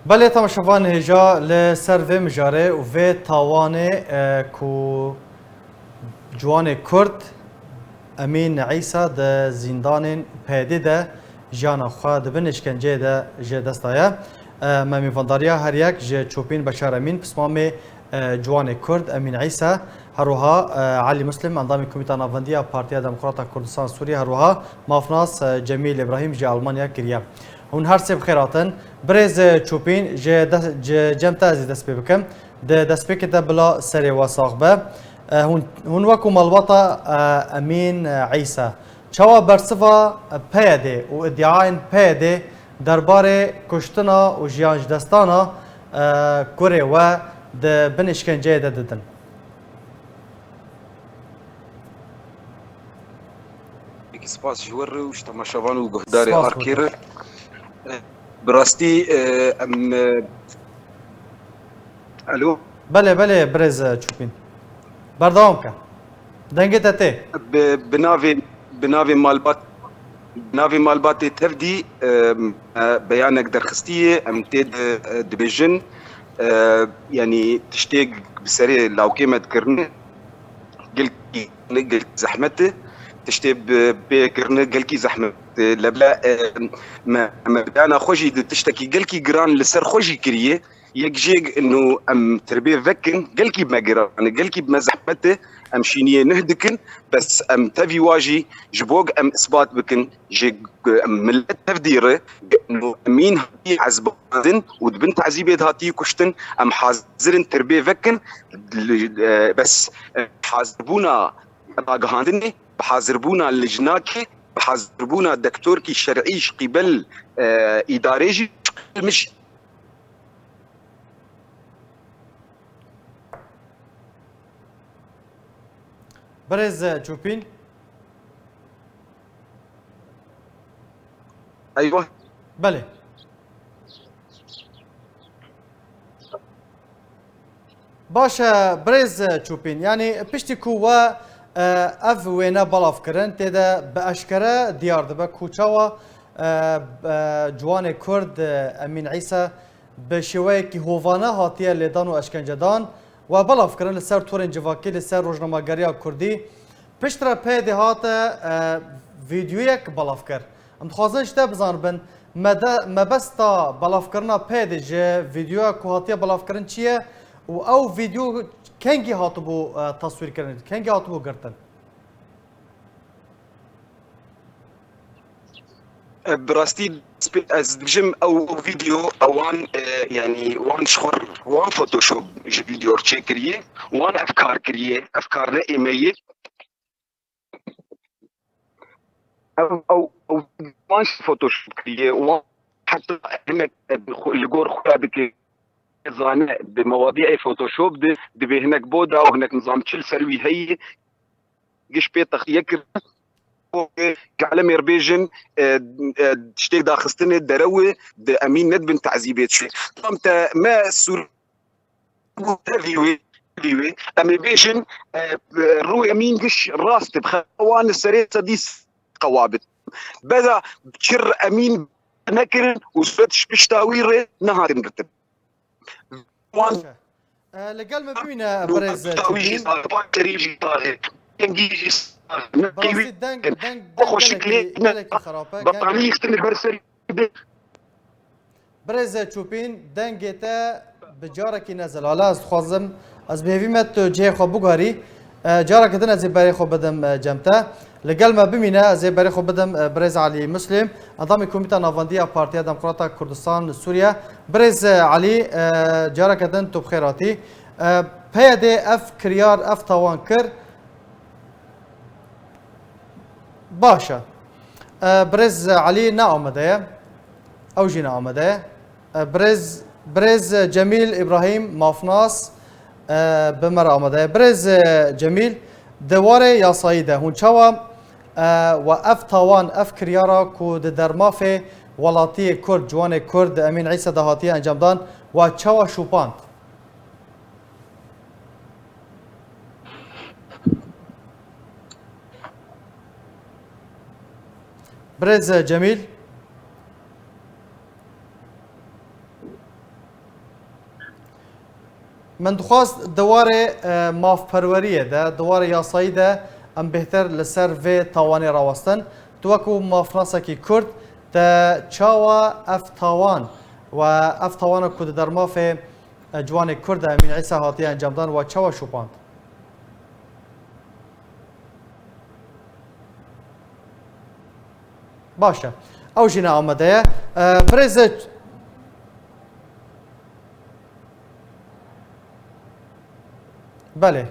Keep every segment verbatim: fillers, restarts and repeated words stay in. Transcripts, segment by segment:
Belê, temaşevan hêja li ser vê mijarê û vê tawanê, e, ku ciwanê Kurd Emîn Îsa di zîndanên P Y D'ê de jiyana xwe di bin îşkenceyê de ji dest daye. E, me mêvandariya her yek ji Çopîn Beşar Emîn, pismamê, e, ciwanê Kurd Emîn Îsa, her wiha, e, Elî Muslim, endamê Komîta Navendî ya Partiya Demokrata Kurdistan Sûriye, her wiha mafnas, e, Cemîl Îbrahîm ji Almanya kiriye. Hûn her sê bi xêr hatin. Birêz, e, Çopîn, ji de-, ji cem te ez ê dest pê bikim. Di destpêkê de bila serê we sax be. E, hûn, hûn wekû malbata, e, Emîn, e, Îsa, çawa bersiva, e, P Y D'ê û îdiayên P Y D'ê derbarê kuştina û jiyan ji destana, e, kurê we di bin îşkenceyê de didin? Pekî, spas ji we re û ji temaşevan û guhdarê Arkê re. Bi rastî, e, em, e, alo? Belê, belê, birêz, e, Çopîn. Berdewam ke. Dengê te tê. Bi, bi navê, bi navê malbat, bi navê malbatê tevdî, e, e, beyanek derxistiye, em tê de, e, dibêjin, e, yanî tiştê bi serê lawkê me dikirine, gelkî, gelkî zehmet e. Tiştê bi pê kirine gelkî zehmet e. Lebla, e, me, me beyana xwe jî di tiştekî gelkî giran li ser xwe jî kiriye. Yek jê ino em tirbê vekin, gelkî me giran e, gelkî me zehmet e, em şîniyê nuh dikin, bes em tevî wa jî ji bo em isbat bikin, ji millet tevdî re, ino Emîn hatiye ezbandin û di bin tezîbê de hatiye kuştin, em hazir in tirbê vekin, bes, e, hazirbûna ragihandinê, bi hazirbûna lijnakê, bi hazirbûna dektorkî şer'î ji qîbel, e, îdarê jî, ji qîbel min jî. Birêz Çopîn. Eywa. Belê. Baş e, birêz Çopîn. Yanî piştî ku we, e, ev wêne belav kirin, tê de bi eşkere diyar dibe ku çawa, e, e, ciwanê Kurd, e, Emîn Îsa bi şêweyekî hovane hatiye lêdan û eşkencedan, we belav kirin li ser torên civakî, li ser rojnamegeriya Kurdî. Piştre P Y D hate, e, vîdyoyek belav kir. Em dixwazin ji te bizanibin, mede-, mebesta belavkirina P Y D ji vîdyoya ku hatiye belavkirin çi ye û ew vîdyo kengî hatibû, e, taswîrkirin, kengî hatibû girtin? E, bi rastî, ez dibêjim ew vîdeo, ewan, e, yanî wan ji xwe, wan Photoshop ji vîdeo re çêkiriye, wan ev kar kiriye, ev kar ne ê me ye. Ew, ew, ew wan jî Photoshop kiriye, wan heta hinek li gor xwe dike, zane bi mewadiyê Photoshop de, dibê hinek boda û hinek nizam çi li ser wî heye, giş pê textiye kirin. Ji alemê re bêjin, e, e, tiştê daxistinê derew e, di Emîn nedibin tezîbê çi. Tam te me Sûr- Tevî wê, tevî wê. Em ê bêjin, e, rûyê Emîn giş rast e, bi xewan li serê sedî qewab e. Beda çir Emîn nekirin û suret ji pişta wî rê nehatin girtin. Wan Baş e. E, li gel me bimîne, birêz pişta wî jî Çopîn. Sar, paşerî jî sar e. Kengî jî sar e. Bi rastî deng, deng, deng gelekî, gelekî xerab e. Betanî yixtin li ber serî. Birêz Çopîn, dengê te bi carekî ne zelal e. Ez dixwazim, ez bi hêvî me tu cihê xwe biguherî. E, careke din ez ê berê xwe bidim, e, cem te. Li gel me bimîne, ez ê berê xwe bidim, e, birêz Elî Muslim, endamê Komîta Navendî ya Partiya Demokrata Kurdistan Sûriye. Birêz, e, Elî, e, careke din tu bi xêr hatî. E, P Y D ev kiryar, ev tawan kir. Baş e. E, birêz Elî ne amade ye. Ew jî ne amade ye. E, birêz, birêz Cemîl Îbrahîm Mafnas, e, bi me re amade ye. Birêz, e, Cemîl, di warê yasayî de hûn çawa, e, we ev tawan, ev kiryara ku di dermafê welatiyê Kurd, ciwanê Kurd Emîn Îsa de hatiye encamdan, we çawa şopand? Birêz Cemîl. Min dixwast di warê, e, mafperweriyê de, di warê yasayî de em bêhtir li ser vê tawanê rawestin. Tu wekû mafnasekî Kurd, te çawa ev tawan we ev tawana ku di dermafê, e, ciwanê Kurd de Emîn Îsa hatiye encamdan we çawa şopand? Baş e. Ew jî ne amade ye. E, birêz e, Belê.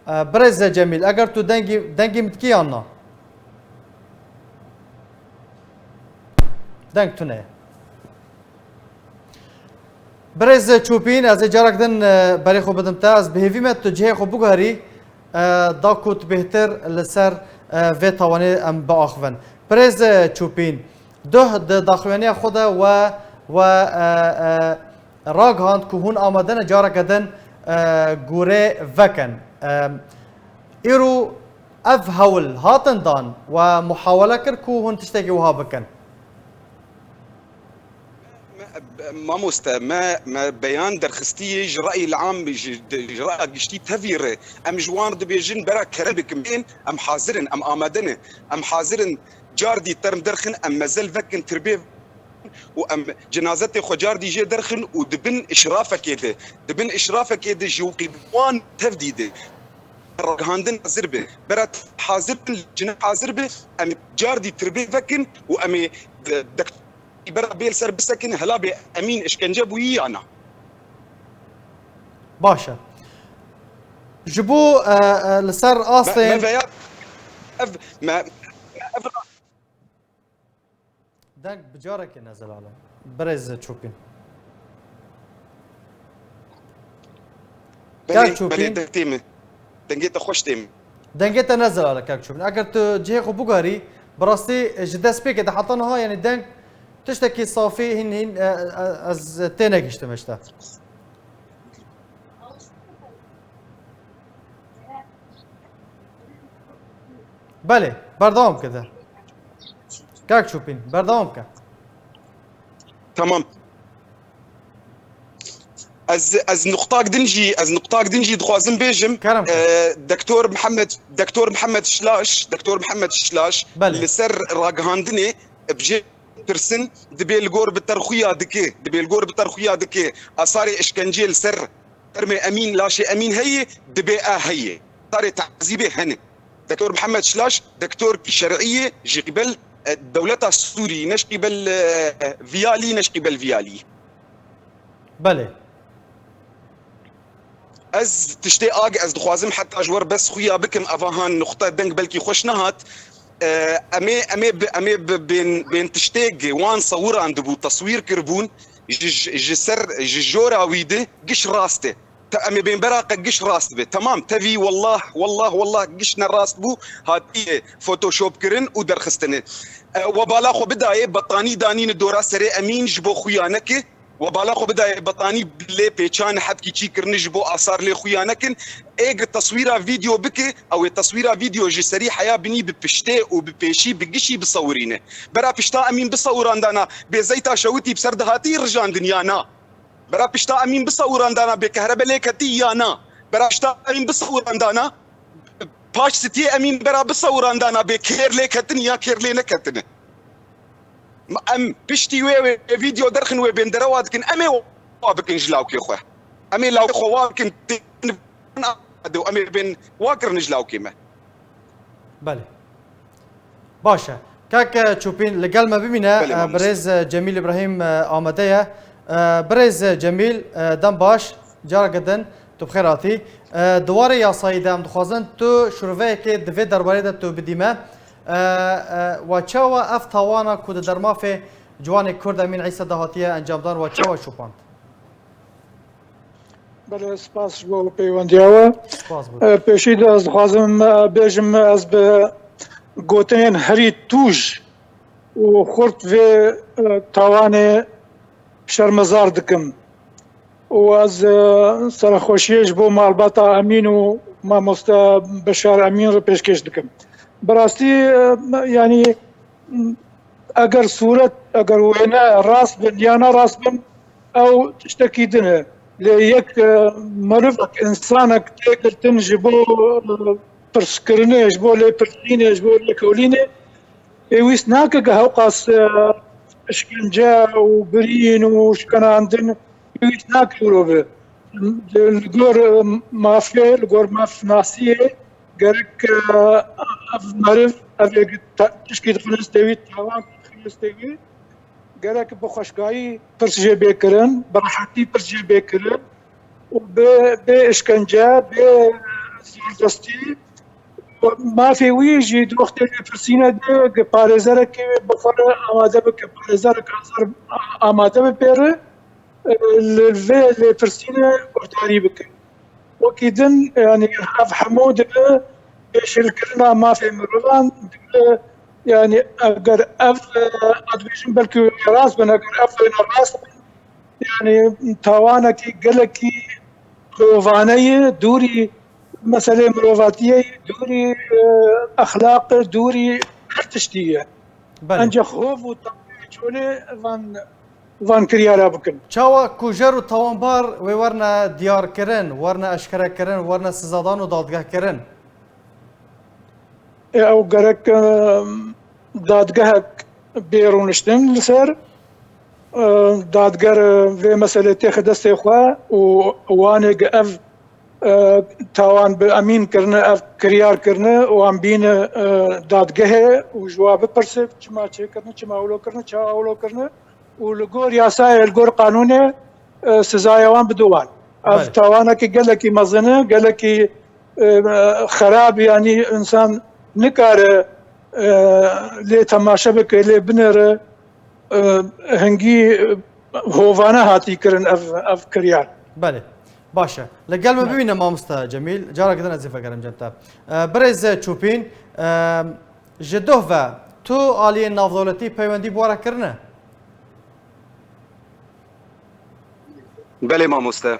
E, birêz e Cemîl, eger tu dengî, dengî min dikî yan na? Deng tune ye. Birêz Çopîn, ez ê carek din, e, berê xwe bidim te. Ez bi hêvî me tu cihê xwe biguherî, e, da ku tu bêhtir li ser, e, vê tawanê em biaxivin. Birêz Çopîn, duh di daxuyaniya xwe de we, we, e, e, ragihand ku hûn amade ne careke din, e, gorê vekin. E, îro ev hewl hatin dan we muhawele kir ku hûn tiştekî wiha bikin. Me, mamoste, me, me beyan derxistiyê ji rayî li am, ji, ji raya giştî tevî re. Em ji wan re dibêjin, bera kerem bikin, bên, em hazir in, em amade ne. Em hazir in, cardî term derxin, em mezel vekin, tirbê û em cenazetê xwe cardî jê derxin û di bin işrafekê de, di bin işrafekê de ji wan tevdî de ragihandin hazir be. Bera hazir bin, cine hazir be, em cardî tirbê vekin û em ê de-, dek-, bera bê li ser bisekin, hela bê Emîn işkence bûyî ya na. Baş e. Ji bo, e, e, li ser Me, me astên veya, ev, me, me, ev Deng bi carekê ne zelal e. Birêz Çopîn. Belê, Kak Çopîn. Belê, deng tê min. Dengê te xweş tê min. Dengê te ne zelal e Kak Çopîn. Eger tu cihê xwe biguherî, bi rastî ji destpêkê de heta niha, yanî deng tiştekî safî hîn hîn, e, e, ez tê negihiştim ji te. Belê, berdewam ke de. Kak Çopîn, berdewam ke. Tamam. Ez, ez nuqtak din jî, ez nuqtak din jî dixwazim bêjim. Kerem ke. E, Doktor Mihemed, Doktor Mihemed Şlaş, Doktor Mihemed Şlaş Belê. Li ser ragihandinê bi jê pirsin, dibê li gor bi terxuya dike, dibê li gor bi terxuya dike, asarê işkencê li ser termê Emîn, laşê Emîn heye, dibê a heye. Asarê tezîbê hene. Doktor Mihemed Şlaş, doktor şer'î ye, ji qîbel, e, dewleta Sûrî, ne ji qîbel, e, viyalî, ne ji qîbel viyalî. Belê. Ez tiştê ag ez dixwazim heta ji wer bes xuya bikim, eva han nuqta deng belkî xweş nehat. E, em ê, em ê bi, em ê bi bên, bên tiştê wan sewirandibû, teswîr kiribûn, ji, ji, ji ser, ji jora wî di giş rast e. Te, em ê bên bera qe giş rast be. Temam, tevî, wallah, wallah, wallah, giş ne rast bû, hatiye photoshop kirin û derxistine. E, we bala xwe bidayê, betanî danîne dora serê Emîn ji bo xuya neke. We bala xwe bidayê betanî lê pêçan hebkî çî kirine ji bo asar lê xuya nekin. Ê gi teswîra vîdeo bike, ew ê teswîra vîdeo ji serî heya binî bi piştê û bi pêşî bi gişî bisewirîne. Bera pişta Emîn bisewirandana bê zeyta şewitî bi ser dihatî rijandin ya na? Bera pişta Emîn bisewirandana bê kehrebe lê ketî ya na? Bera pişta Emîn bisewirandana paş sitiyê Emîn bera bisewirandana bê kêr lê ketin ya kêr lê neketine? Ma em piştî wê, wê vîdeo derxin, wê bên derewa dikin, em ê wa bikin ji lawkê xwe. Em ê lawkê xwe wa bikin, tê û em ê bên wa kirin ji lawkê me. Belê. Baş e. Kak Çopîn, li gel me bimîne. Belê, e, mamoste. Birêz, e, Cemîl Îbrahîm, e, amade ye. E, birêz, e, Cemîl, e, dem baş, careke din tu bi xêr hatî. E, di warê yasayî de em dixwazin tu şirveyekê di vê derbarê de tu bidî me. E, e, we çawa ev tawana ku di dermafê ciwanê Kurd Emîn Îsa de hatiye encamdan we çawa şopand? Belê, spas ji bo peywendiya we. Spas bo. E, pêşî de ez dixwazim, e, bêjim, ez bi gotinên herî tûj û xurt vê, e, tawanê şermezar dikim. Û ez, e, serxweşiyê ji bo malbata Emîn û mamoste Beşar Emîn re pêşkêş dikim. Bi rastî, e, yanî, eger sûret, eger wêne rast bin ya ne rast bin, ew tiştekî din e. Lê yek, e, merivek, insanek tê girtin ji bo, e, pirskirinê, ji bo lêpirsînê, ji bo lêkolînê, pêwîst nake ke hewqas, e, işkence û birîn û şikenandin pêwîst nake wilo be. Li gor, e, mafê, li gor mafnasiyê gerek, e, ev meriv, ev ê ta-, tişkî dixilistê wî, tawan dixilistê wî, gerek bi xweşkayî pirs jê bê kirin, bi rehetî pirs jê bê kirin û bê, bê işkence, bê zordestî. Mafê wî jî di wextê lêpirsîne de, parêzerekî wê bi xwe re amade bike, parêzerek hazir amade be pê re, li vê lêpirsîne guhdarî bike. Wekî din, yanî ev hemû dibe pêşilkirina mafê mirovan, dibe, yanî eger ev, e, ez dibêjim belkî wêne rast bin, eger ev wêne rast bin, yanî tawanekî gelekî hovane ye, dûrî meselê mirovatiyê ye, dûrî, e, exlaq e, dûrî her tiştî ye. Belê. Ancak hov û tawê çolê van, van kiryara bikin. Çawa kujer û tawanbar wê werne diyarkirin, werne eşkerekirin, werne sizadan û dadgehkirin? E, ew gerek, e, dadgehek bê rûniştin li ser, e, dadger, e, vê meselê têxe destê xwe û wanê ge ev, e, tawan bi emîn kirine, ev kiryar kirine, wan bîne, e, dadgehê û ji wa bipirse çima çêkirine, çima wilo kirine, çawa wilo kirine û li gor yasayê, li gor qanûnê, e, sizaya wan bide wan. Ev Belê. tawanekî gelekî mezin e, gelekî, e, xerab, yanî însan nikare, e, lê temaşe bike, lê binêre, e, hingî, e, hovane hatî kirin ev, ev kiryar. Belê. Baş e. Li gel me Belê. bibîne mamoste Cemîl. Careke din ez ê vegerim cem te. E, birêz Çûpîn, e, ji doh ve tu aliyên navdewletî peywendî bi we re kirine? Belê mamoste.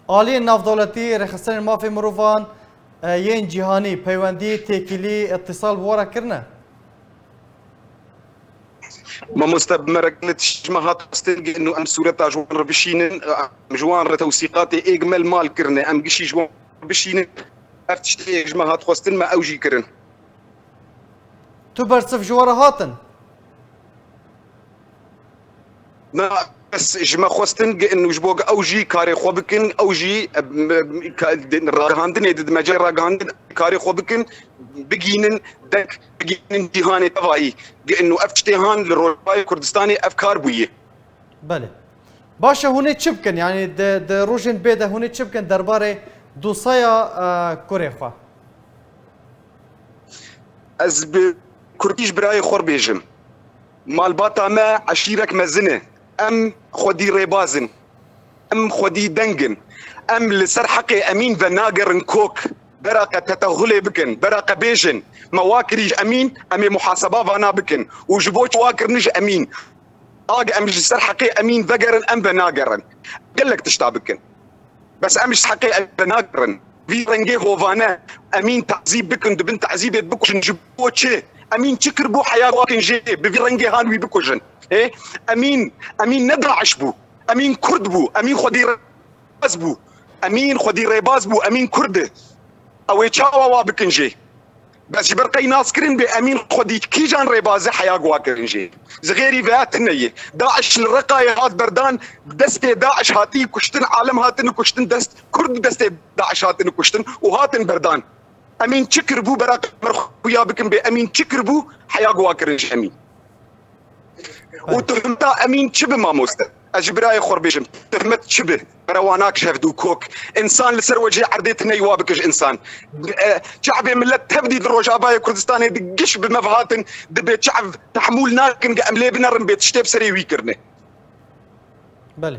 Aliyên navdewletî rêxistinên mafê mirovan, e, yên cîhanî peywendî, têkilî, îtîsal bi we re kirine? Mamoste, bi me re gelê tişt ji me hat xwestin, û em sûreta ji wan re bişînin, em ji wan re tewsîqatê êk me li mal kirine, em gişî ji wan re bişînin, her tiştê ji me hat xwestin, me ew jî kirin. Tu bersiv ji we re hatin? Na, bes ji me xwestin, û ji bo ew jî karê xwe bikin, ew jî, em, em, ka-, di ragihandinê de, di mecê ragihandin karê xwe bikin, bigînin deng, bigînin cîhanê tevayî. Û ev tiştê han li Rojavayê Kurdistanê ev kar bûye. Belê. Baş e, hûn ê çi bikin? Yanî di, di rojên bê de hûn ê çi bikin derbarê dosaya, e, kurê xwe? Ez bi kurdî ji birayê xwe re bêjim. Malbata me eşîrek mezin e. Em xwedî rêbaz in. Em xwedî deng in. Em li ser heqê Emîn venagerin kok. Bera qe tetehulê bikin, bera qe bêjin, me wa kirî ji Emîn, em ê muhaseba vana bikin. Û ji bo çi wa kirine ji Emîn? Ag em ji ser heqê Emîn vegerin, em venagerin. Gelek tişta bikin. Bes em ji heqê em venagerin. Vî rengê hovane, Emîn tazîb bikin, di bin tazîbê bikujin. Ji bo çi? Emîn çi kiribû heya wakin jê, bi vî rengê han wî bikujin? Ê? Emîn, Emîn ne DAIŞ bû. Emîn Kurd bû. Emîn xwedî rêbaz bû. Emîn xwedî rêbaz bû. Emîn Kurd e. Ew ê çawa wa bikin jê? Bes ji ber qey nas kirin bê Emîn xwedî kîjan rêbazê heya guha kirin jê. Ji xêrî veya tune ye. DAIŞ li Reqayê hat berdan, destê DAIŞ hatî kuştin, alem hatini kuştin, dest Kurd destê DAIŞ hatini kuştin û hatin berdan. Emîn çi kiribû bera qemer xuya bikin bê Emîn çi kiribû heya guha kirin ji Emîn. Û tuhmeta Emîn çi bi mamoste? Ez ji birayê xwe re bêjim, tuhmet çi bi? Berewanak ji hevdû kok. Însan li ser wecê erdê tine wa bikij însan. E, çavê millet tevdî di Rojavayê Kurdistanê di giş bi me ve hatin, dibê çav tehmûl nakin ge em lê binerin bê tiştê bi serê wî kirine. Belê.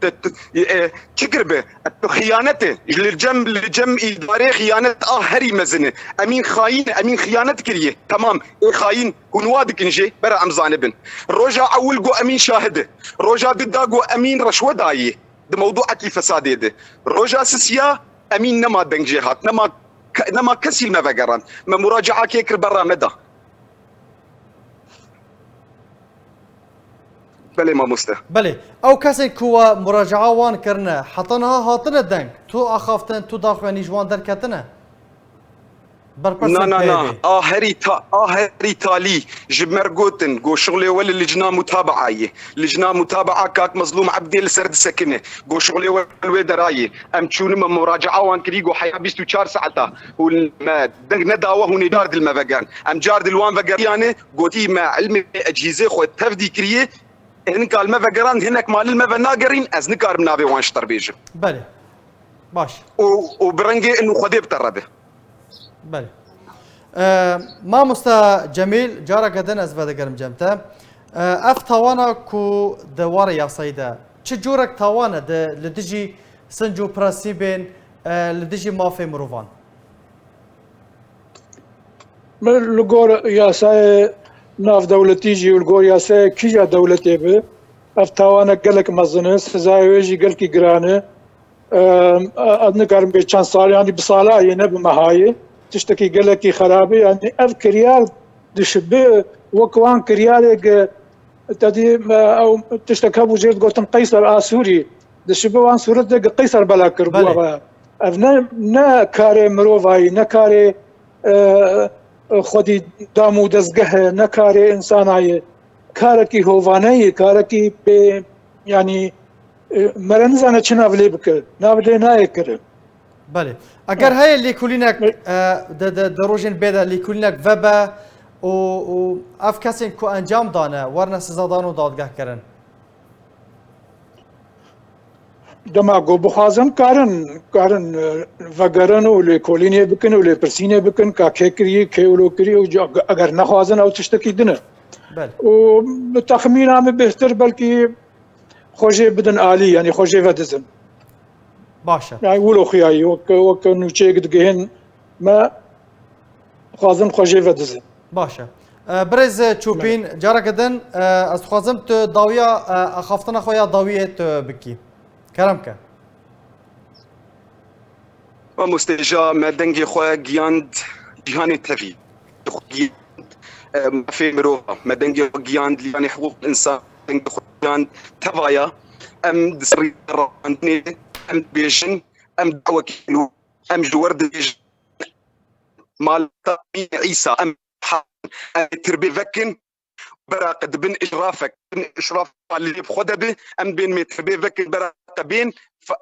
Te, te, e, çi kiribe? Tu xiyanet e. Li cem, li cem îdarê xiyanet a herî mezin e. Emîn xayîn e, Emîn xiyanet kiriye. Temam, ê xayîn hûn wa dikin jê, bera em zanibin. Roja ewil got Emîn şahid e. Roja di da got Emîn reşwe dayê. Di mewduekî fesadê de. Roja sisiya Emîn nema deng jê hat. Nema, ke-, nema kesî me vegerand. Me muracaakê kir berra me da. Belê mamoste. Belê. Ew kesên ku we muraca'a wan kirine, heta niha hatine deng? Tu axaftin, tu daxuyanî ji wan derketine? Berpirsên Na, na, na. P Y D. A herî ta-, a herî talî ji me re gotin, go şixulê we li licna mutabaayê. Licna mutabaa kak Mezlûm Ebdê li ser disekine. Go şixulê we li wê derayê. Em çûne me muraca'a wan kirî, go heya bîst û çar saeta. Hûn me deng nedawe, hûn ê car dil me vegerin. Em car dil wan vegeriyane, gotî me ilmê ecîzê xwe tevdî kiriye. Hinek li me vegerand, hinek malil me ve nagerîn, ez nikarim navê wan ji te re bêjim. Belê. Baş. Û, û bi rengê inu Xwedê bi te re be. Belê. Ee, Mamosta Cemîl, careke din ez vedigerim cem te. Ee, ev tawana ku di warê yasayî de, çi cûrek tawan e di, li dijî sinc û prensîbên, e, li dijî mafê mirovan? Min li gor yasayê navdewletî jî û li gor yasayê kîja dewletê be, ev tawanek gelek mezin e, sizayê wê jî gelkî giran e. Em, ez nikarim bê çend sal, yanî bi sala ye, ne bi meha ye. Tiştekî gelekî xerab e, yanî ev kiryar dişibe wek wan kiryarê ge, te dî, e, ew tiştek hebû jê digotin Qeyser a Sûrî. Dişibe wan sûretê ge Qeyser bela kiribû. Belê. Ev, ev ne, ne karê mirovayî, ne karê, e, xwedî dam û dezgeh e, ne karê insana ye. Karekî hovane ye, karekî bê, yanî, e, me re nizane çi nav lê bike, nav lê nayê kirin. Belê. Eger Ha. heye lêkolînek, Me- e, de, de, de rojên bê de lêkolînek vebe û, û ev kesên ku encam dane, werne sizadan û dadgehkirin? Dema ku bixwazin, karin, karin, e, vegerin û lêkolînê bikin û lêpirsînê bikin, ka kê kirî, kê wilo kirî û ca-, eger nexwazin, ew tiştekî din e. Belê. Û bi texmîna min bêhtir belkî xwe jê bidin alî, yanî xwe jê vedizin. Baş e. Yani wilo xiyayî, wek, wek nûçeyek digihên me, dixwazin xwe jê vedizin. Baş e. E, birêz Çopîn, Belê. careke din, e, ez dixwazim tu dawiya, e, axaftina xwe ya dawiyê tu bikî. Kerem ke. Mamoste, ja me dengê xwe giyand cîhanê tevî. Xwe giyand, e, mafê mirova. Me dengê xwe giyand liyanê hiqûq insan, dengê xwe giyand tevaya. Em di serî rewandinê, em dibêjin, em dawekî, em ji we re dibêjin. Malbata Emîn Îsa, em, em ê tirbê vekin, bera qe dibin işrafek, bin işrafa li bi xwe de bi, em bên mêtirbê vekin, bera qe bên, fa-,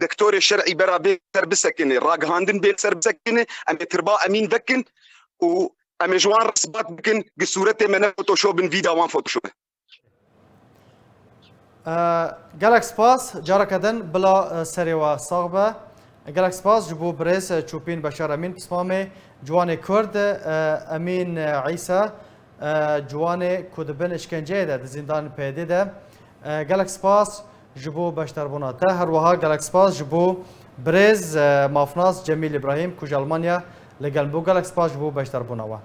dektorê şer'î bera bê ser bisekine, ragihandin bê ser bisekine, em ê tirba Emîn vekin û em ê ji wan re isbat bikin, gi sûretê me ne Photoshop in, vîda wan Photoshop e. E, gelek spas, careke din bila, e, serê we sax be. Gelek spas ji bo birêz, e, Çopîn Beşar Emîn, pismamê ciwanê Kurd, e, Emîn, e, Îsa, e, ciwanê ku di bin işkenceyê de, di zîndan P Y D de. E, gelek spas ji bo beşdarbûna te. Her wiha gelek spas ji bo birêz, e, mafnas Cemîl Îbrahîm ku ji Elmanya li gel bû. Gelek spas ji bo beşdarbûna we.